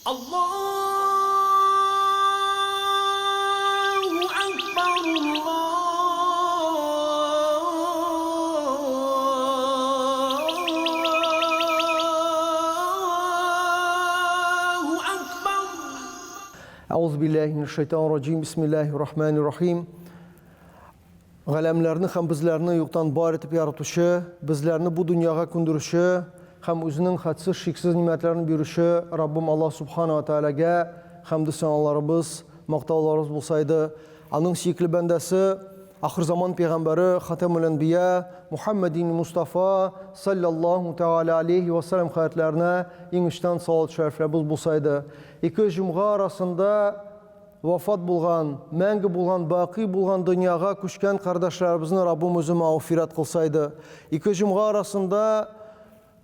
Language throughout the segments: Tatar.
Аллаһу акбар, Аллаһу акбар. Әгъузу биллаһи минәш шайтанир раҗим. Бисмиллаһир рахманир рахим. Галәмләрне һәм безләрне юктан бар итеп яратучы, безләрне бу дөньяга күндерүче һәм үзенең хәтсез шиксез нимәтләрен бирүче Раббым Аллаһ Субхана ва Тәгаләгә хәмде саналарыбыз, мактауларыбыз булсайды. Аның сөекле бәндәсе, ахырзаман пәйгамбәре Хатамул Әнбия Мухаммадин Мустафа саллаллаһу тәгалә алейхи ва саллям хәзрәтләренә иң өчтән салават шәрифләребез булсайды. Ике җомга арасында Вафат булган, мәңге булган, бакый булган дөньяга күчкән кардәшләребезне Раббым үзе мәгъфирәт кылсайды. Ике җомга арасында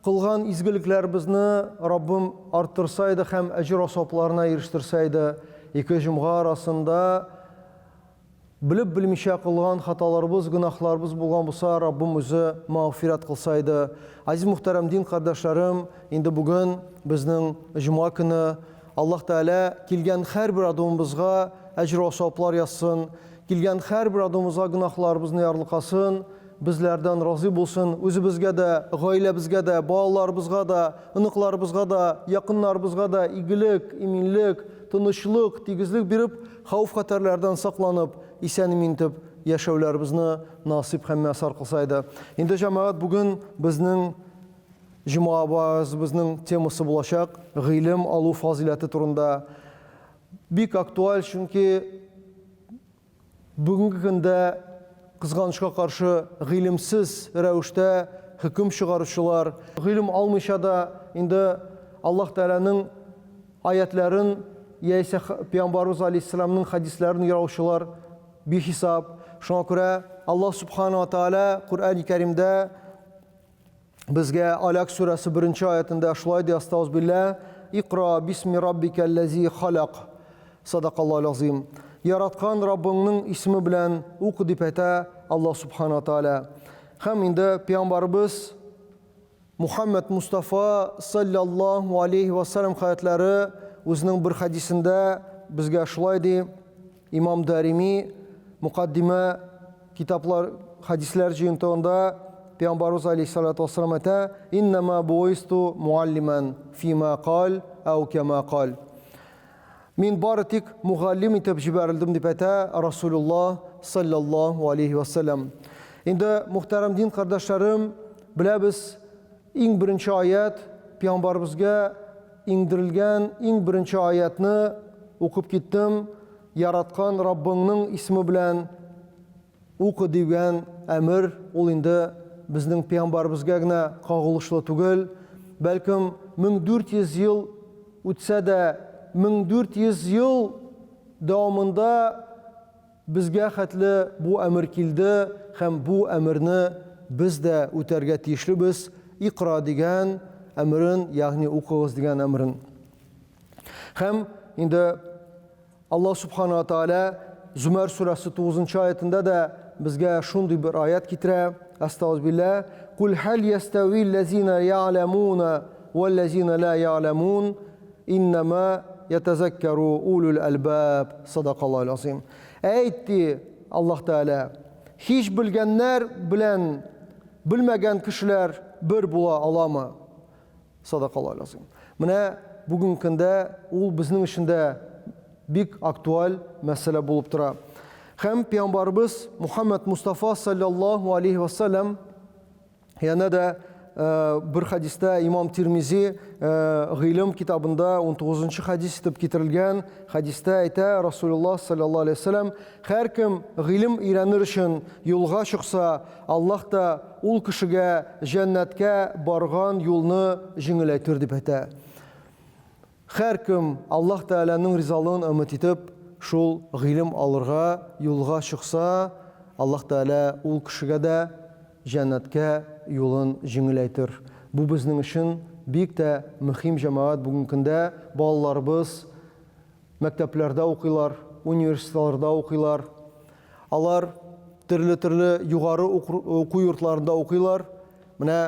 кылган изгелекләребезне Раббым арттырсайды һәм әҗер-асапларына ирештерсәйде. Ике җомга арасында белеп белмичә кылган хаталарыбыз, гөнаһларыбыз булган булса, Раббым үзе мәгъфирәт кылсайды. Азиз мөхтәрәм дин кардәшләрем, инде бүген безнең җомга көне. Аллаһ Тәгалә килгән һәрбер адымыбызга әҗер вә саваплар язсын, килгән һәрбер адымыбызга гөнаһларыбызны ярлыкасын, безләрдән разый булсын, үзебезгә дә, гаиләбезгә дә, балаларыбызга да, оныкларыбызга да, якыннарыбызга да игелек, иминлек, тынычлык, тигезлек биреп, хәвеф-хәтәрләрдән сакланып, исән-имин итеп яшәүләребезне насыйп һәм мияссар кылса иде. Инде, җәмәгать, бүген безнең Җомга вәгазебезнең темасы булачак гыйлем алу фазыйләте турында. Бик актуаль, чөнки бүгенге көндә кызганычка каршы гыйлемсез рәвештә хөкем чыгаручылар, гыйлем алмыйча да инде Аллаһ Тәгаләнең аятларын яисә Пәйгамбәребез алейһиссәламның хәдисләрен юраучылар бихисап. Шуңа күрә Аллаһ Субхана ва Тәгалә Коръән-и Кәримдә Безгә Аляк сүрәсе беренче аятында шулай ди, Астагфирулла, Икра бисми раббикәлләзи халак. Садакаллаһу азим. Яраткан Раббыңның исеме белән укы дип әйтә Аллаһ субхана тааля. Һәм инде пәйгамбарыбыз Мухаммад Мустафа саллаллаһу алейхи ва саллям хәзрәтләре үзенең бер хәдисендә безгә шулай ди, Имам Дарими Мукаддимә китаплар, хәдисләр җыентыгында Пәйгамбәрбез алейһиссалату вассалам әйтә, «Иннама буисту муаллиман фима кал ау кама кал». Мин бары тик мугаллим итеп җибәрелдем дип әйтә Расулуллаһ саллаллаһу алейхи вассалам. Инде мөхтәрәм дин кардәшләрем, беләбез, иң беренче аят Пәйгамбәрбезгә иңдерелгән иң беренче аятны укып киттем. Яраткан Раббыңның исеме белән укы дигән әмер, ул инде безнең пәйгамбәребезгә генә кагылышлы түгел, бәлкем 1400 ел үтсә дә, 1400 ел дәвамында безгә хәтле бу әмер килде һәм бу әмерне без дә үтәргә тиешлебез, икра дигән әмерен, ягъни укыгыз дигән әмерен. Һәм инде Аллаһ Субхана ва Тааля Зумәр сүрәсе 9 аятында да безгә шундый бер аят китерә. Астагфирулlah. Кул хәл ястави ллазина я'ламуна валлазина ла я'ламун иннама ятазаккару улул албаб. Садакаллаху азим. Әйт ди Аллаһ Тааля, һич белгәннәр белән белмәгән кешеләр бер була аламы? Садакаллаһу азим. Менә бүгенге көндә ул безнең өчен дә бик актуаль мәсьәлә булып тора. Һәм пәйгамбәрбез Мухаммад Мустафа саллаллаһу алейхи ва саллям янә дә э, бер хәдистә имам Тирмизи э, Гыйлем китабында 19 хәдис итеп китерелгән хәдистә әйтә Расулуллаһ саллаллаһу алейхи ва саллям һәркем гыйлем өйрәнер өчен юлга чыкса, Аллаһ та ул кешегә җәннәткә барган юлны җиңеләйтер дип әйтә. Һәркем Аллаһ Тәгаләнең ризалыгын өмет итеп, шул гыйлем алырга юлга чыкса, Аллаһ Тәгалә ул кешегә дә җәннәткә юлын җиңеләйтер. Бу безнең өчен бик тә мөһим, җәмәгать, бүгенге көндә балаларыбыз мәктәпләрдә укыйлар, университетларда укыйлар. Алар төрле-төрле югары уку йортларында укыйлар. Менә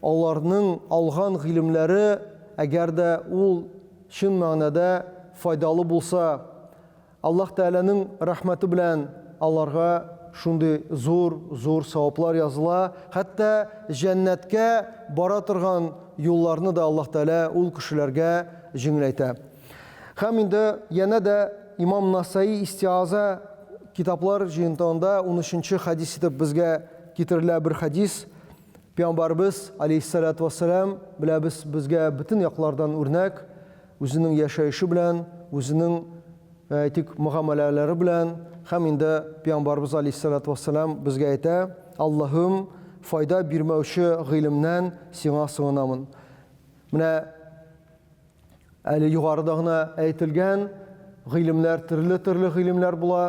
аларның алган гыйлемнәре, әгәр дә ул чын мәгънәдә файдалы булса, Аллаһ Тәгаләнең рәхмәте белән аларга шундый зур, зур саваплар языла, хәтта җәннәткә бара торган юлларны да Аллаһ Тәгалә ул кешеләргә җиңеләйтә. Һәм инде янә дә имам Насаи Истиаза китаплар җыентыгында унөченче хәдис итеп безгә китерелә бер хәдис. Пәйгамбәребез, алейһиссәләтү вәссәлам, беләбез, безгә бөтен яклардан үрнәк, үзенең яшәеше белән, үзенең, әйтик, мөгамәләләре белән һәм инде Пәйгамбәребез алейһиссәләтү вәссәлам безгә әйтә, Аллаһым, файда бирмәүче гыйлемнән сиңа сыгынамын. Менә әле югарыда гына әйтелгән гыйлемнәр төрле-төрле гыйлемнәр була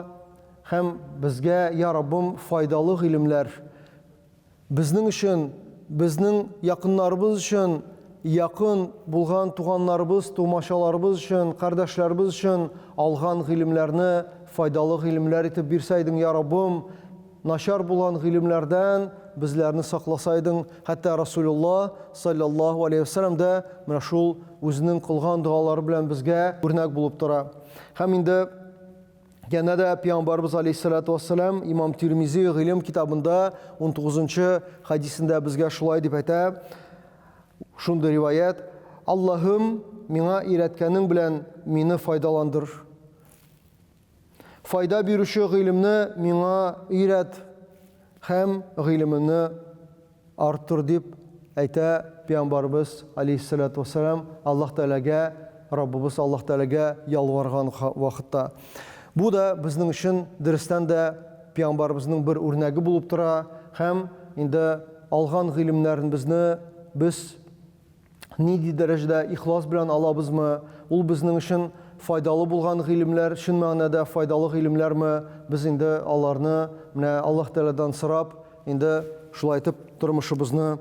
һәм безгә, я Раббым, файдалы гыйлемнәр Безнең өчен, безнең якыннарыбыз өчен, якын булган туганнарыбыз, тумачаларыбыз өчен, кардәшләребез өчен алган гыйлемләрне файдалы гыйлемләр итеп бирсәйдең, я Раббым, начар булган гыйлемләрдән безләрне сакласайдың. Хәтта Расулулла саллаллаһу алейһи вәсәлләм дә менә шул үзенең кылган догалары белән безгә үрнәк булып тора. Һәм инде Янә дә Пәйгамбәрбез алейһиссалату вассалам Имам Тирмизи Гыйлем китабында 19-нчы хәдисендә безгә шулай дип әйтә. Шундый риваять: Аллаһым, миңа өйрәткәнең белән мине файдаландыр. Файда бирүче гыйлемне миңа өйрәт һәм гыйлемемне арттыр дип әйтә пәйгамбәребез алейһиссалату вассалам Аллаһ Тәгаләгә, Раббыбыз Аллаһ Тәгаләгә ялварган вакытта. Бу да безнең өчен дөрестән дә пәйгамбәребезнең бер үрнәге булып тора һәм инде алган гыйлемнәребезне без нинди дәрәҗәдә ихлас белән алабызмы, ул безнең өчен файдалы булган гыйлемләр, чын мәгънәдә файдалы гыйлемләрме, без инде аларны менә Аллаһ Тәгаләдән сорап, инде шулай итеп тормышыбызны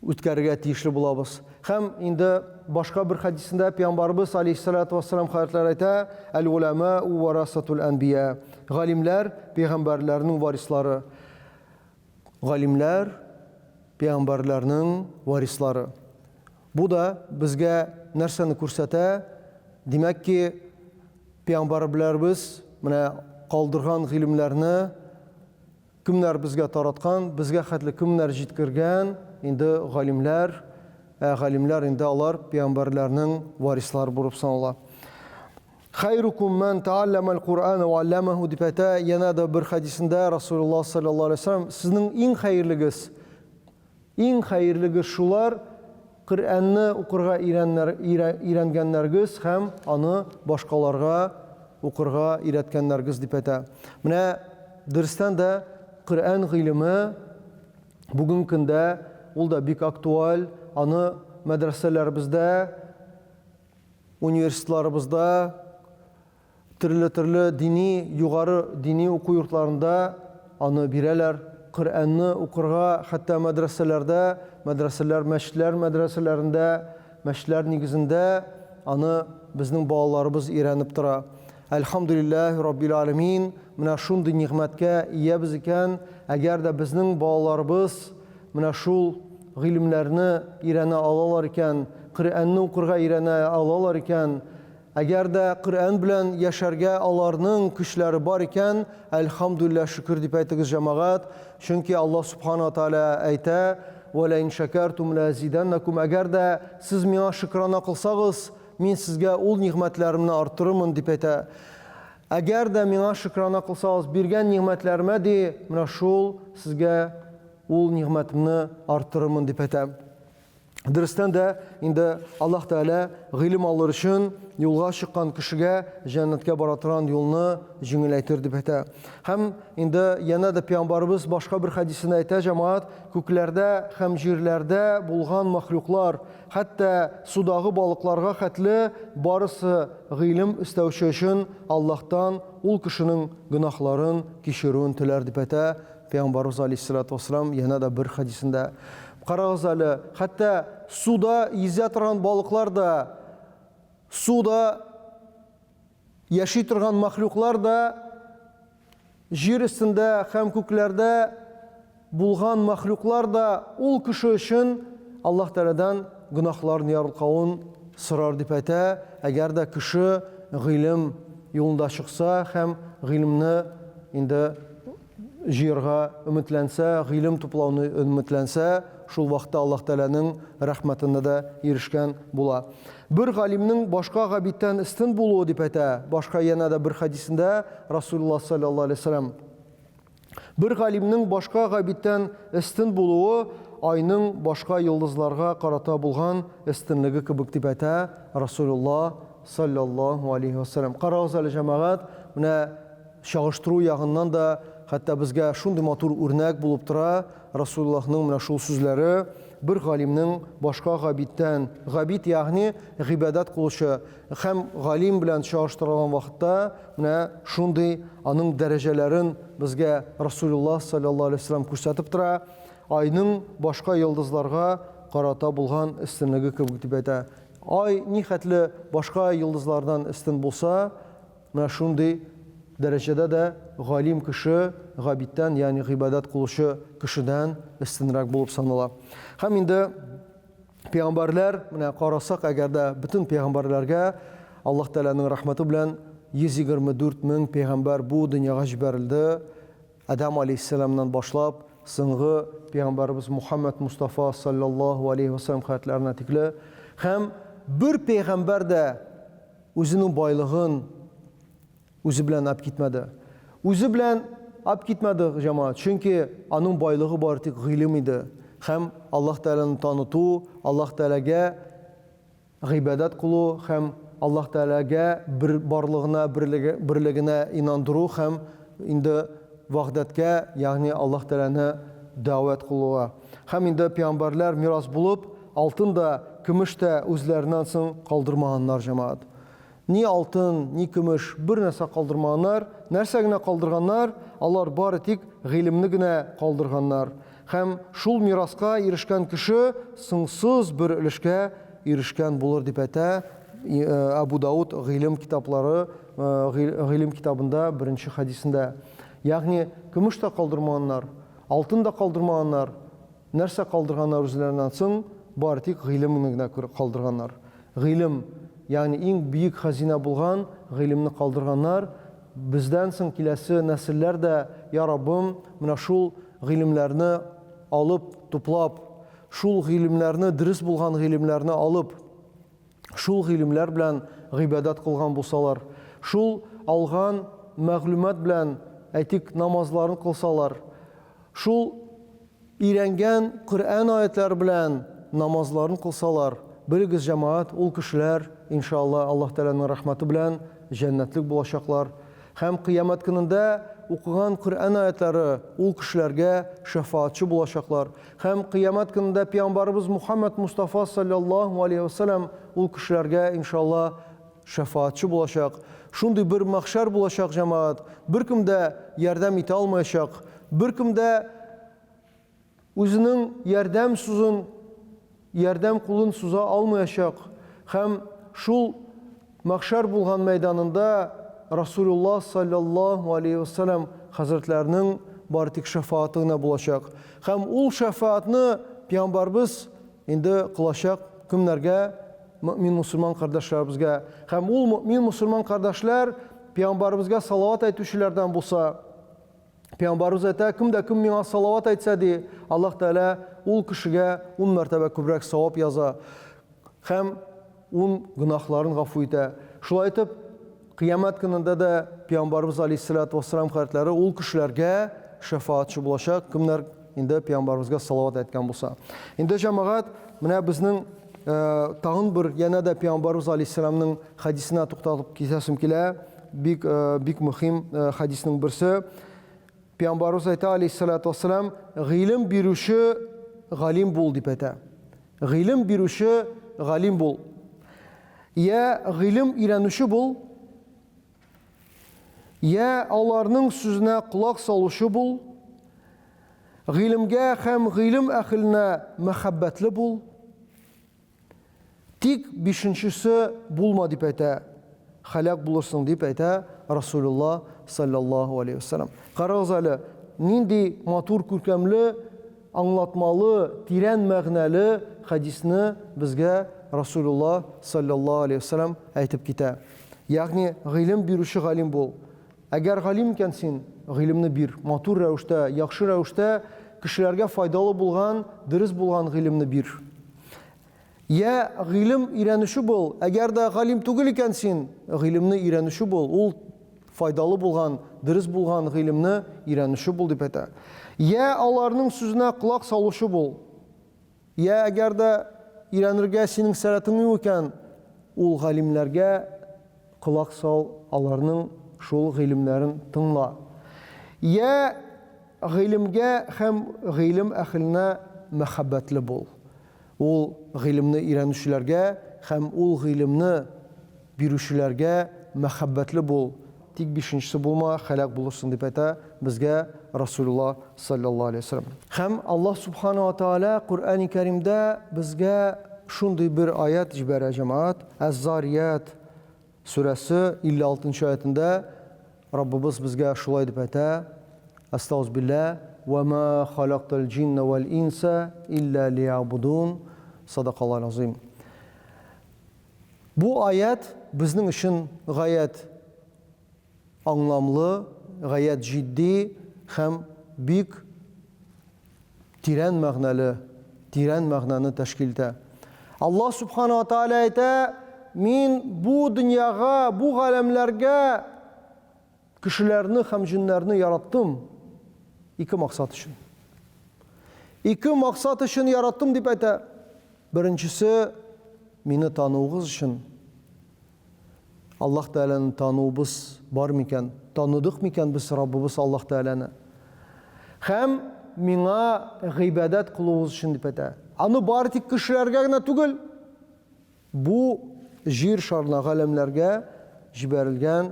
үткәрергә тиешле булабыз. Һәм инде башка бер хәдисендә Пәйгамбарыбыз алейһиссалату вассалам хәзрәтләре әйтә, Әл-уламау варасатул әнбия. Галимләр пәйгамбәрләрнең варислары. Галимләр, пәйгамбәрләрнең варислары. Бу да безгә нәрсәне күрсәтә? Димәк ки, пәйгамбәрләребез менә калдырган гыйлемнәрне кемнәр безгә тараткан, безгә хәтле кемнәр җиткергән, инде галимләр, ә галимләр инде алар пәйгамбәрләрнең варислары булып санала. Хайрукум ман тааллама аль-Кур'ана ва алламаху дип әйтә янә дә бер хәдисендә Расулуллаһ саллаллаһу алейһи ва сәлләм, сезнең иң хәерлегез, иң хәерлегез шулар, Коръәнне укырга өйрәннәр, өйрәнгәннәргез һәм аны башкаларга укырга өйрәткәннәргез дип әйтә. Менә дөрестән дә Коръән гыйлеме бүгенге көндә ул да бик актуаль, аны мәдрәсәләребездә Университетларыбызда, төрле-төрле дини, югары дини уку йортларында аны бирәләр. Коръәнне укырга хәтта мәдрәсәләрдә, мәдрәсәләр, мәчетләр мәдрәсәләрендә, мәчетләр нигезендә аны безнең балаларыбыз өйрәнеп тора. Әлхәмдүлилләһи раббил аләмин, менә шундый нигъмәткә иябез икән, әгәр дә безнең балаларыбыз Менә шул гыйлемнәрне өйрәнә алалар икән, Коръәнне укырга өйрәнә алалар икән, әгәр дә Коръән белән яшәргә аларның көчләре бар икән, әлхәмдүлилләһ, шөкер дип әйтегез, җәмәгать, чөнки Аллаһ Субхана ва Тааля әйтә, Вә ләин шәкәртум ләазидәннәкум, әгәр дә сез миңа шөкрана кылсагыз, мин сезгә ул нигъмәтләремне арттырырмын, дип әйтә. Әгәр дә миңа шөкрана кылсагыз, биргән нигъмәтләремә, ди, менә шул сезгә ул нигъмәтемне арттырырмын дип әйтә. Дөрестән дә, инде Аллаһ Тәгалә гыйлем алыр өчен юлга чыккан кешегә җәннәткә бара торган юлны җиңеләйтер дип әйтә. Һәм инде янә дә пәйгамбарыбыз башка бер хәдисендә әйтә, җәмәгать, күкләрдә һәм җирләрдә булган мәхлуклар, хәтта судагы балыкларга хәтле барысы гыйлем эстәүче өчен Аллаһтан ул кешенең гөнаһларын кичерүен теләр дип әйтә. Пәйгамбәребез алейһиссалату вассалам янә дә бер хәдисендә. Карагыз әле, хәтта суда йөзә торган балыклар да, суда яши торган махлюклар да, җир өстендә һәм күкләрдә булган махлюклар да ул кеше өчен Аллаһ Тәгаләдән гөнаһларын ярылкавын сорар дип әйтә, әгәр дә кеше гыйлем юлында чыкса һәм гыйлемне инде җыярга өметләнсә, гыйлем туплауны өметләнсә, шул вакытта Аллаһ Тәгаләнең рәхмәтенә дә ирешкән була. Бер галимнең башка габидтән өстен булуы дип әйтә, башка янә дә бер хәдисендә Расулуллаһ саллаллаһу алейһи вәсәлләм. Бер галимнең башка габидтән өстен булуы айның башка йолдызларга карата булган өстенлеге кебек дип әйтә Расулуллаһ саллаллаһу алейһи вәсәлләм. Карагыз әле, җәмәгать, менә чагыштыру ягыннан да хәтта безгә шундый матур үрнәк булып тора Расулуллаһның менә шул сүзләре, бер галимнең башка габидтән, габид ягъни гыйбадәт кылучы, һәм галим белән чагыштырылган вакытта менә шундый аның дәрәҗәләрен безгә Расулуллаһ саллаллаһу алейһи вәсәлләм күрсәтеп тора, айның башка йолдызларга карата булган өстенлеге кебек дип әйтә. Ай нихәтле башка йолдызлардан өстен булса, Менә шундый дәрәҗәдә дә галим кеше габидтән, ягъни гыйбадәт кылучы кешедән өстенрәк булып санала. Һәм инде пәйгамбәрләр, менә карасак, әгәр дә бөтен пәйгамбәрләргә Аллаһ Тәгаләнең рәхмәте белән 124 мең пәйгамбәр бу дөньяга җибәрелде. Адәм алейһиссәламнан башлап, соңгы пәйгамбәребез Мухаммәд Мустафа саллаллаһу алейһи ва сәлләм хәзрәтләренә тикле. Һәм бер пәйгамбәр дә Үзенең байлыгын үзе белән алып китмәде. Үзе белән алып китмәде, җәмәгать, чөнки аның байлыгы бары тик гыйлем иде. Һәм Аллаһ Тәгаләне таныту, Аллаһ Тәгаләгә гыйбадәт кылу һәм Аллаһ Тәгаләгә бер барлыгына, берлеге, берлегенә инандыру һәм инде вахдәткә, ягъни Аллаһ Тәгаләне дәгъват кылуга. Һәм инде пәйгамбәрләр мирас булып, алтын да, көмеш тә үзләреннән соң калдырмаганнар, җәмәгать. Ни алтын, ни көмеш, бер нәрсә калдырмаганнар. Нәрсә генә калдырганнар? Алар бары тик гыйлемне генә калдырганнар. Һәм шул мираска ирешкән кеше соңсыз бер өлешкә ирешкән булыр, дип әйтә Әбу Дауд гыйлем китаплары, гыйлем китабында беренче хәдисендә. Ягъни, көмеш тә калдырмаганнар, Алтын да калдырмаганнар. Нәрсә калдырганнар үзләреннән соң? Бары тик гыйлемне генә калдырганнар. Гыйлем, ягъни иң бөек хәзинә булган гыйлемне калдырганнар. Бездән соң киләсе нәселләр дә, Я Раббым, менә шул гыйлемнәрне алып, туплап, шул гыйлемнәрне, дөрес булган гыйлемнәрне алып, шул гыйлемләр белән гыйбадәт кылган булсалар, шул алган мәгълүмат белән, әйтик, намазларын кылсалар, шул өйрәнгән Коръән аятлары белән намазларын кылсалар, белегез, җәмәгать, ул кешеләр, иншалла, Аллаһ Тәгаләнең рәхмәте белән җәннәтлек булачаклар. Һәм Кыямәт көнендә укыган Коръән аятлары ул кешеләргә шәфаатчы булачаклар. Һәм Кыямәт көнендә Пәйгамбәребез Мухаммәд Мустафа салләллаһу алейһи вә сәлләм ул кешеләргә, иншалла, шәфаатчы булачак. Шундый бер мәхшәр булачак, җәмәгать, беркем дә ярдәм итә алмаячак, беркем дә үзенең ярдәм сузын, ярдәм кулын суза алмаячак. Һәм шул мәхшәр булган мәйданында Расулуллаһ салләллаһу алейһи вә сәлләм хәзрәтләренең бары тик шәфааты гына булачак. Һәм ул шәфаатны пәйгамбәрбез инде кылачак кемнәргә? Мөэмин мусульман кардәшләребезгә. Һәм ул мөэмин мусульман кардәшләр пәйгамбәребезгә салават әйтүчеләрдән булса, Пәйгамбәребез әйтә, кем дә кем миңа салават әйтсә, ди, Аллаһ Тәгалә ул кешегә ун мәртәбә күбрәк савап яза һәм ун гөнаһларын гафу итә. Шулай итеп, Кыямәт көнендә дә Пәйгамбәребез алейһиссалату вассалам хәзрәтләре ул кешеләргә шәфаатчы булачак, кемнәр инде Пәйгамбәребезгә салават әйткән булса. Инде җәмәгать, менә безнең э, тагын бер янә дә Пәйгамбәребез алейһиссаламның хәдисенә тукталып китәсем килә. Бик э, бик мөһим э, хәдиснең берсе. Пәйгамбәребез әйтә алейһиссалату вассалам, гыйлем бирүче галим бул дип әйтә. Гыйлем бирүче галим бул. Я гыйлем өйрәнүче бул, я аларның сүзенә колак салучы бул, гыйлемгә һәм гыйлем әһеленә мәхәббәтле бул. Тик бишенчесе булма дип әйтә, һәлак булырсың дип әйтә Расулулла саллаллаһу алейхи вәсәлләм. Карагыз әле, нинди матур күркәмле, аңлатмалы, тирән мәгънәле хәдисне безгә Расулулла салләллаһу алейһи ва сәлләм әйтеп китә. Ягъни гыйлем бирүче галим бул. Әгәр галим икән син, гыйлемне бир, матур рәвештә, яхшы рәвештә, кешеләргә файдалы булган, дөрес булган гыйлемне бир. Йә гыйлем өйрәнүче бул, әгәр дә галим түгел икән син, гыйлемне өйрәнүче бул, ул файдалы булган, дөрес булган гыйлемне өйрәнүче бул дип әйтә. Йә аларның сүзенә колак салучы бул. Йә әгәр дә өйрәнергә синең сәләтең юк икән, ул галимнәргә колак сал, аларның шул гыйлемнәрен тыңла. Йә гыйлемгә һәм гыйлем әһеленә мәхәббәтле бул. Ул гыйлемне өйрәнүчеләргә һәм ул гыйлемне бирүчеләргә мәхәббәтле бул, тик бишенчесе булма, һәлак булырсың, дип әйтә безгә Расулулла салләллаһу алейһи ва сәлләм. Һәм Аллаһ Субхана ва Тааля Коръәни Кәримдә безгә шундый бер аять җибәрә, җәмәгать, Әз-Зарият сүрәсе 56 нчы аятендә Раббыбыз безгә шулай дип әйтә, Әстәгъзбилләһ, Вә мә халактул җиннә вәл инса илля лиябудун. Садакаллаһул азыйм. Бу аять безнең өчен гаять аңламлы, гаять җитди һәм бик тирән мәгънәле, тирән мәгънәне тәшкил итә. Аллаһ Субхана ва Тааля әйтә, Мин бу дөньяга, бу галәмләргә Кешеләрне һәм җеннәрне яраттым ике максат өчен. Ике максат өчен яраттым дип әйтә. Беренчесе, мине тануыгыз өчен. Аллаһ Тәгаләне тануыбыз бар микән? Таныдык микән без Раббыбыз Аллаһ Тәгаләне? Һәм миңа гыйбадәт кылуыгыз өчен дип әйтә. Аны бары тик кешеләргә генә түгел, Бу Җир шарына, галәмнәргә җибәрелгән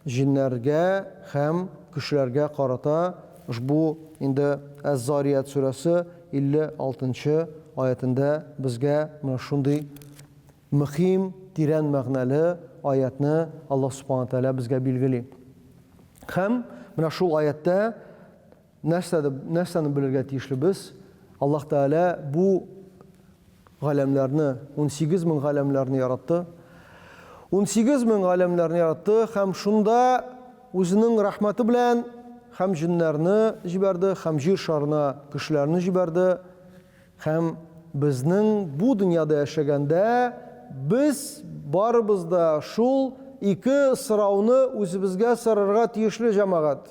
җеннәргә һәм кешеләргә карата ошбу инде Әз-Зарият сүрәсе 56 нчы аятендә безгә менә шундый мөһим, тирән мәгънәле аятьне Аллаһ Субхана Тәгалә безгә билгели. Һәм менә шул аятьтә Нәрсә, нәрсәне белергә тиешле без? Аллаһ Тәгалә бу галәмнәрне, 18 мең галәмнәрне яратты. 18 мең галәмнәрне яратты һәм шунда үзенең рәхмәте белән һәм җеннәрне җибәрде, һәм җир шарына кешеләрне җибәрде. Һәм безнең бу дөньяда яшәгәндә без барыбыз да шул ике сорауны үзебезгә сорарга тиешле, җәмәгать.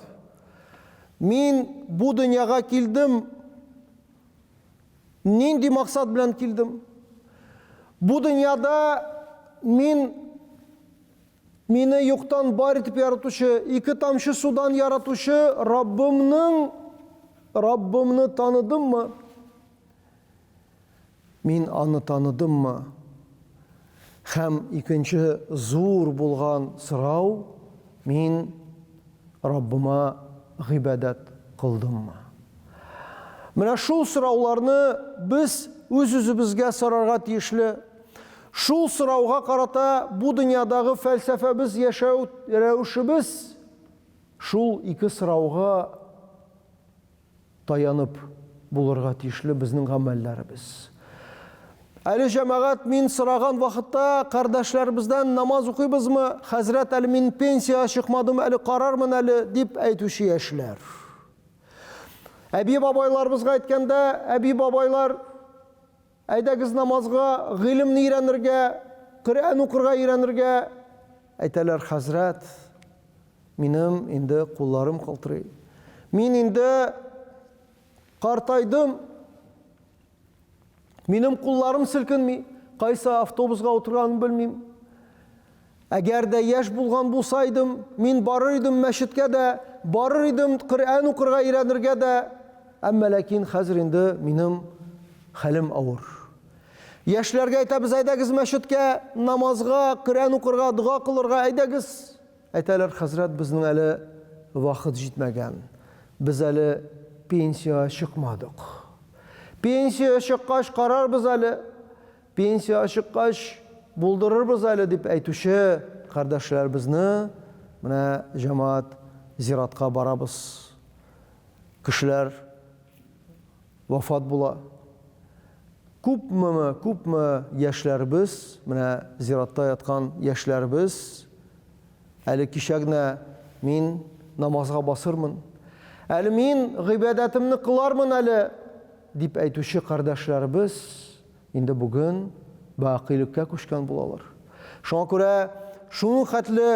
Мин бу дөньяга килдем. Нинди максат белән килдем? Бу дөньяда мин мине юктан бар итеп яратучы, ике тамчы судан яратучы Раббымның Раббымны таныдыммы? Мин аны таныдыммы? Һәм икенче зур булган сорау, мин Раббыма гыйбадәт кылдыммы? Менә шул сорауларны без үз-үзебезгә сорарга тиешле. Шул сорауга карата бу дөньядагы фәлсәфәбез, яшәү рәвешебез шул ике сорауга таянып булырга тиешле безнең гамәлләребез. Әле җәмәгать мин сораган вакытта кардәшләребездән намаз укыйбызмы, хәзрәт әле мин пенсиягә чыкмадым, әле карармын әле, дип әйтүче яшьләр. Әби-бабайларыбызга әйткәндә, әби-бабайлар, әйдәгез намазга, гыйлемне өйрәнергә, Коръән укырга өйрәнергә, әйтәләр, хәзрәт, Минем инде кулларым калтырый. Мин инде картайдым. Минем кулларым селкенми. Кайсы автобусга утырганын белмим. Әгәр дә яшь булган булсайдым, мин барыр идем мәчеткә дә, барыр идем Коръән укырга өйрәнергә дә. Әмма ләкин хәзер инде минем хәлем авыр. Яшьләргә әйтәбез, әйдәгез мәчеткә, намазга, Коръән укырга, дога кылырга, әйдәгез. Әйтәләр, хәзрәт, безнең әле вакыт җитмәгән. Без әле пенсиягә чыкмадык. Пенсиягә чыккач карарбыз әле. Пенсиягә чыккач булдырырбыз әле дип әйтүче кардәшләребезне менә җәмәгать зиратка барабыз. Кешеләр вафат була. Күпмеме, күпме яшьләребез, менә зиратта яткан яшьләребез, әле кичә генә мин намазга басырмын, әле мин гыйбадәтемне кылармын әле, дип әйтүче кардәшләребез инде бүген бакыйлыкка күчкән булалар. Шуңа күрә шуның хәтле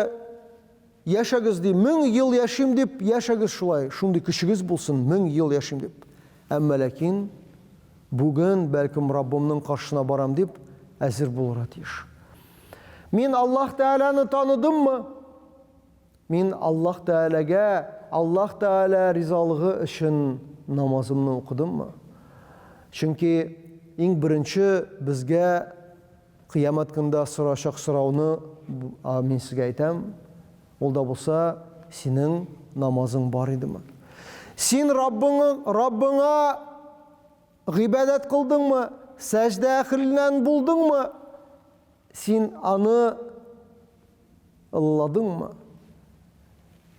Яшәгез, ди, 1000 ел яшим дип, яшәгез шулай, шундый көчегез булсын, 1000 ел яшим дип. Әмма ләкин бүген, бәлкем, Раббымның каршысына барам дип, әзер булырга тиеш. Мин Аллаһ Тәгаләне таныдыммы? Мин Аллаһ Тәгаләгә, Аллаһ Тәгалә ризалыгы өчен намазымны укыдыммы? Чөнки иң беренче безгә Кыямәт көнендә сорачак сорауны мин сезгә әйтәм, ул да булса, синең намазың бар идеме? Син Раббыңа, Раббыңа гыйбадәт кылдыңмы? Сәҗдә әһеленнән булдыңмы? Син аны Ылладыңмы?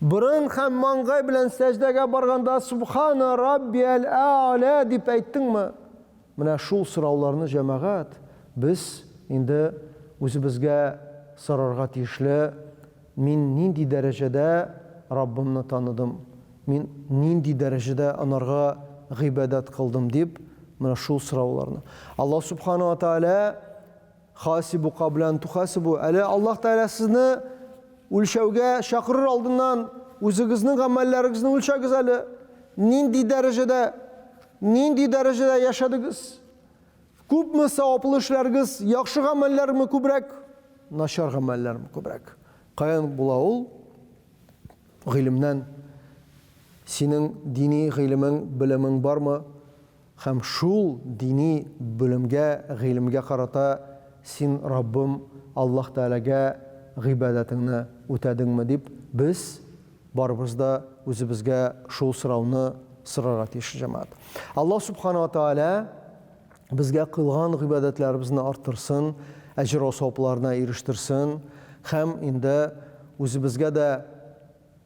Борын һәм маңгай белән сәҗдәгә барганда Субхана раббиял а'ля дип әйттеңме? Менә шул сорауларны, җәмәгать, без инде үзебезгә сорарга тиешле, мин нинди дәрәҗәдә Раббымны таныдым, мин нинди дәрәҗәдә анарга гыйбадәт кылдым дип, менә шул сорауларны. Аллаһ Субхана ва Тааля Хасибу кабля ан тухасибу. Әле Аллаһ Тәгалә сезне үлчәүгә чакырыр алдыннан үзегезнең гамәлләрегезне үлчәгез әле. Нинди дәрәҗәдә, нинди дәрәҗәдә яшәдегез? Күпме саваплы эшләрегез, яхшы гамәлләрме күбрәк, начар гамәлләрме күбрәк? Каян була ул? Гыйлемнән. Синең дини гыйлемең, белемең бармы? Һәм шул дини белемгә, гыйлемгә карата син Раббым Аллаһ Тәгаләгә гыйбадәтеңне үтәдеңме дип, без барыбыз да үзебезгә шул сорауны сорарга тиеш, җәмәгать. Аллаһ Сүбхәнәһү вә Тәгалә безгә кылган гыйбадәтләребезне арттырсын, әҗер вә савапларына ирештерсен һәм инде үзебезгә дә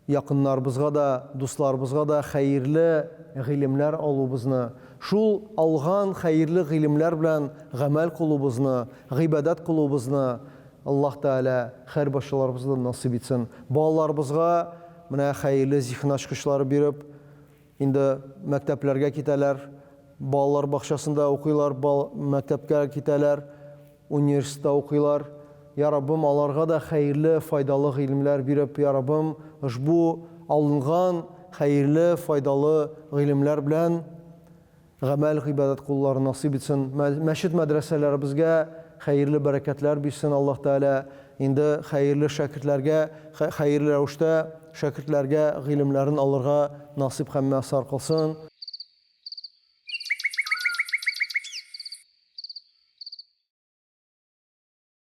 якыннарыбызга да, дусларыбызга да хәерле гыйлемнәр алуыбызны, шул алган хәерле гыйлемнәр белән гамәл кылуыбызны, гыйбадәт кылуыбызны Аллаһ Тәгалә һәрбарчаларыбызга да насыйп итсен. Балаларыбызга менә хәерле зиһен ачкычлары биреп, Инде мәктәпләргә китәләр, балалар бакчасында укыйлар, мәктәпкә китәләр, университетта укыйлар. Я Раббым, аларга да хәерле, файдалы гыйлемләр биреп, я Раббым, ошбу алынган хәерле, файдалы гыйлемләр белән гамәл, гыйбадәт кылуларын насыйп итсен. Мәчет-мәдрәсәләребезгә хәерле бәрәкәтләр бирсен Аллаһ Тәгалә. Инде хәерле шәкертләргә, хәерле рәвештә шәкертләргә гыйлемләрен алырга насыйп һәм мияссар кылсын.